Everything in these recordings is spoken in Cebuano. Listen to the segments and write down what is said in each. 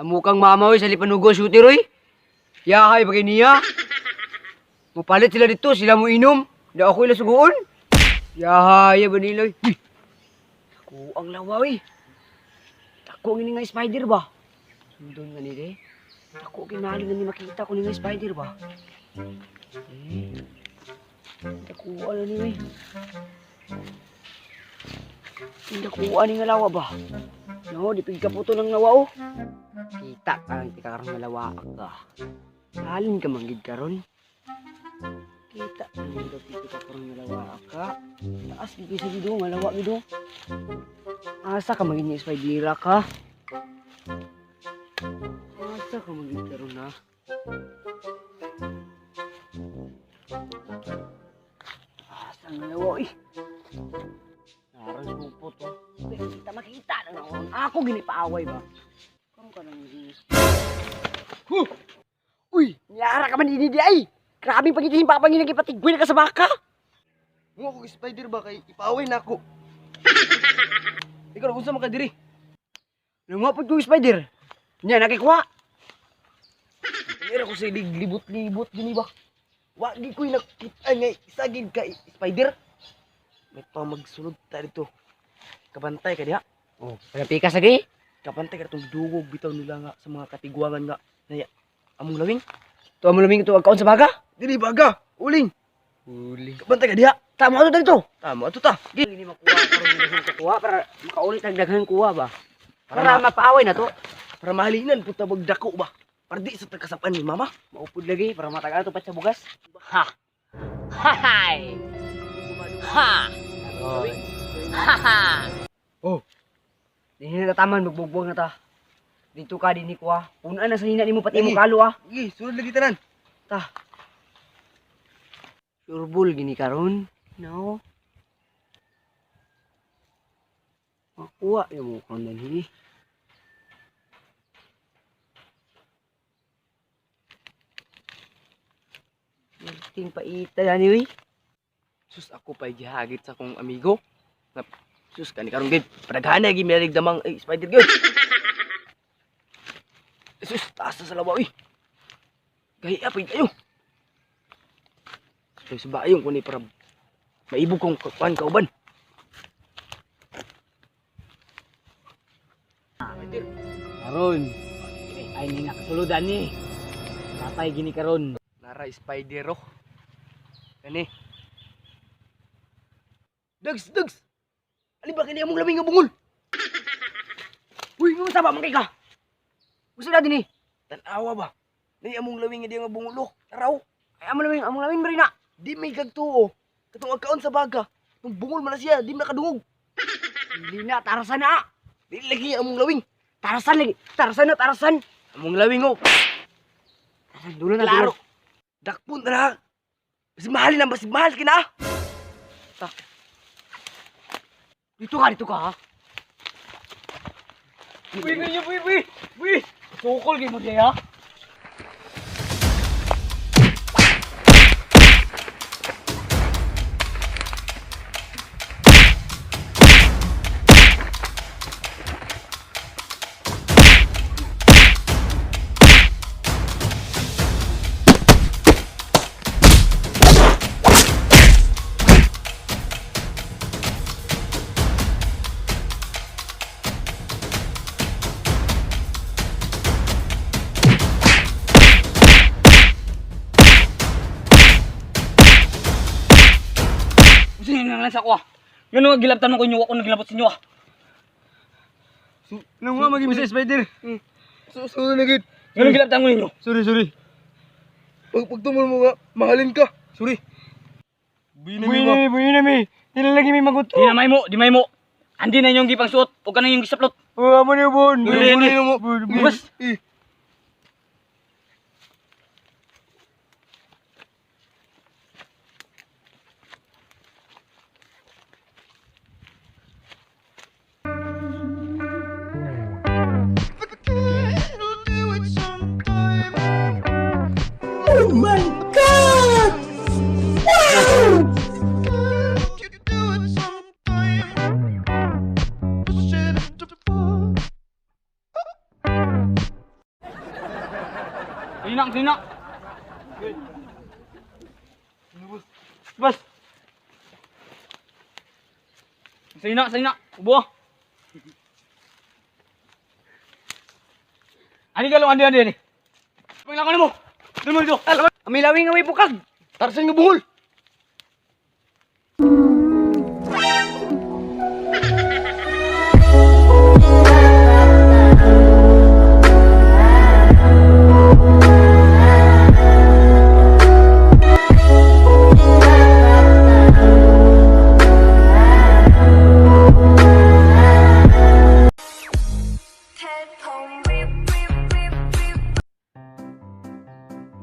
Lamukang mama oy sa Lipanugo shooter oy. Yahay bagay niya. Mupalit sila dito, sila mo inom. Di ako ila suguon. Yahay ba nila oy. Uy. Ako ang lawa oy. Ako ang ini nga spider ba? Sundon nga nila eh. Ako kinali nga ni makita ko ni nga spider ba? Eh. Dakuha na ni oy. Dakuha ni nga lawa ba? No, di pig kaputo ng lawa oh. Kita ka lang tika karon nga lawa ka. Halin ka manggid karon. Kita ka lang daw tika karon nga lawa ka. Taas gid sa gido nga lawa gido. Asa ka manggid ni spidera ka? Asa ka manggid karon na? Asa nga lawa oy. Naran supot oh. Uy, kita makita lang ako. Ako gini paaway ba? Karon ka lang gini. Huh! Uy, niyara ka man dinhi di ay. Grabe pagitihin pa pangin ipatigwil ka sa baka. Mo ako spider ba kay ipaaway na ako. Ikaw unsa man ka diri? Nungo pud ko spider. Nya nakikuha. Mira ko sa ilig libot-libot gini ba. Wa gi ko'y nakita nga isa gid ka spider. May pa magsulod ta dito. Kabantay ka diha. Oh, wala pikas lagi. Kabantay ka itong dugog bitaw nila nga sa mga katigwangan nga naya among lawing. Tuwa mo luming tuwag kaon sa baga. Dili baga, uling. Uli. Kabantay ka diha. Tama to dito. Tama ato ta. Hindi makuha karon daghan ka kuha para makaulit ang daghan kuha ba. Para Para mapaaway na to. Para mahalinan puta magdako ba. Para di sa tagasapan ni mama. Maupod lagi para matagal to pa sa bugas. Ha. Hay. Ha. Ha ha. Oh. Dinhi na taman magbugbog na ta. Dito ka dinhi kuha. Punan na sa hina nimo pati mo Lagi. kalo ah. Sige, sulod lagi tanan. Ta. Surbol gini karon. No. Makuha yung mo karon dinhi. Ting paita yani uy. Sus ako pa'y gihagit sa akong amigo. Na, sus kani karon gid. Padaghan gi mialig damang ay, spider gyud. Sus taas na sa lawa uy. Gahi apay kayo. Sus subayong ko ni para maibog kong kuan kauban. Spider. Karon. Ay ni nakasulod ani. Patay gini karon. Nara spider oh. Kani. Dags, dags. Ali ba kini among laming nga bungol? Uy, mo saba man kay ka. Gusto na dinhi. Tanawa ba? Nay among lawing nga di nga bungol oh. Taraw. Ay amo lawin, among lawin bari na. Di may kagtuo. Katong agkaon sa baga. Itong bungol man na siya, di man nakadungog. Dili na tarasan na. Di lagi among lawing. Tarasan lagi. Tarasan na tarasan. Among lawing oh. Tarasan dulo na Klaro. dulo. Dakpon na lang. Basig mahal na, basig mahal kina. Dito ka ha. Uy, uy, uy, uy. Uy, sukol gid mo diya. Gusto niyo nang lang sa ako ah. Ngano nga gilabtan mo ko inyo, ako nagilabot sa inyo ah. Nung nga maging sa spider. Sorry na gid. Ngano gilabtan ko ninyo? Sorry, sorry. Pag pagtumol mo nga, mahalin ka. Sorry. Buhi na buhi na mi. Dili lagi mi maguto. Di na may mo, di may mo. Andi na inyong gipang suot, ug kanang inyong gisaplot. Oh, amo ni bon. Dili, dili. mo. Bas. Eh. Bas. Sa'yo na, sa'yo na. Ubo. Ani galong, ani, ani, ani. Pangila ko na mo. Doon mo dito. Amilawing nga may bukag. Tarsan nga bungol.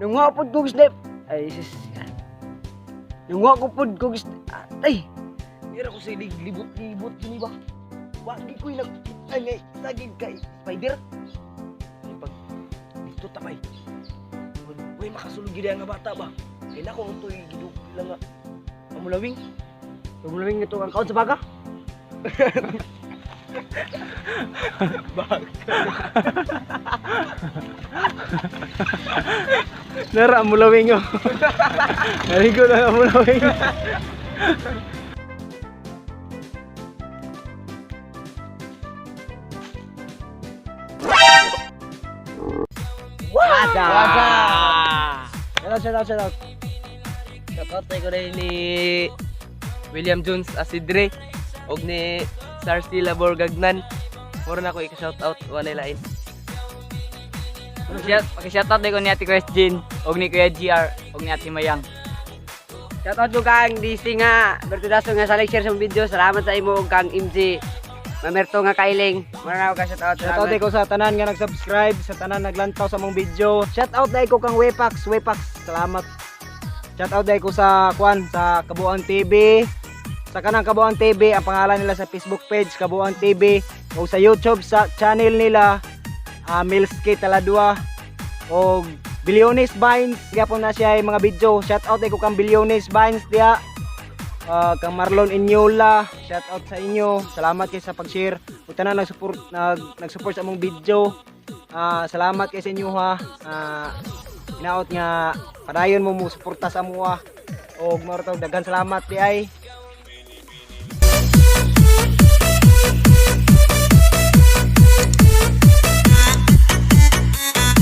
Nunga pod kog snap. Ay sis. Nunga ko pod kog ay. Mira ko sa ilig, libot-libot gini ba? Wagi ko'y nakita nga isagin kay spider. Ay pag dito tapay. Uy, makasulog gid nga bata ba? Kay nako ang tuy gidug lang nga amulawing. Tumulawing nito ang kaon sa baga. Nara, mulawing oh. Narigo na mulawing. Wada. Shout out, shout out, shout out. Shoutout ko rin ni William Jones Asidre og ni Sarsi Labor Gagnan. Mura na ko ika-shoutout walay lain. Paki-shoutout ko ni Ate Christine, og ni Kuya GR, og ni Ate Mayang. Shout out ko kang DC nga Bertudaso nga sa like share sa mong video. Salamat sa imo ug kang MJ Mamerto nga kailing. Mura na ako ka shout out. Shout out ko sa tanan nga nag-subscribe, sa tanan naglantaw sa mong video. Shout out dai ko kang Wepax, Wepax. Salamat. Shout out dai ko sa kwan sa Kabuang TV. Sa kanang Kabuang TV, ang pangalan nila sa Facebook page Kabuang TV o sa YouTube sa channel nila Milski Taladua o Bilyones Vines. Gyapon na siya yung mga video. Shout out dai ko kang Bilyones Vines diya. Kang Marlon Inyola, shout out sa inyo. Salamat kay sa pag-share. Ug tanan nag-support nag-support sa among video. Salamat kay sa inyo ha. Hinaot nga padayon mo mo suporta sa amoa. Og mao ra to, daghan salamat di ay.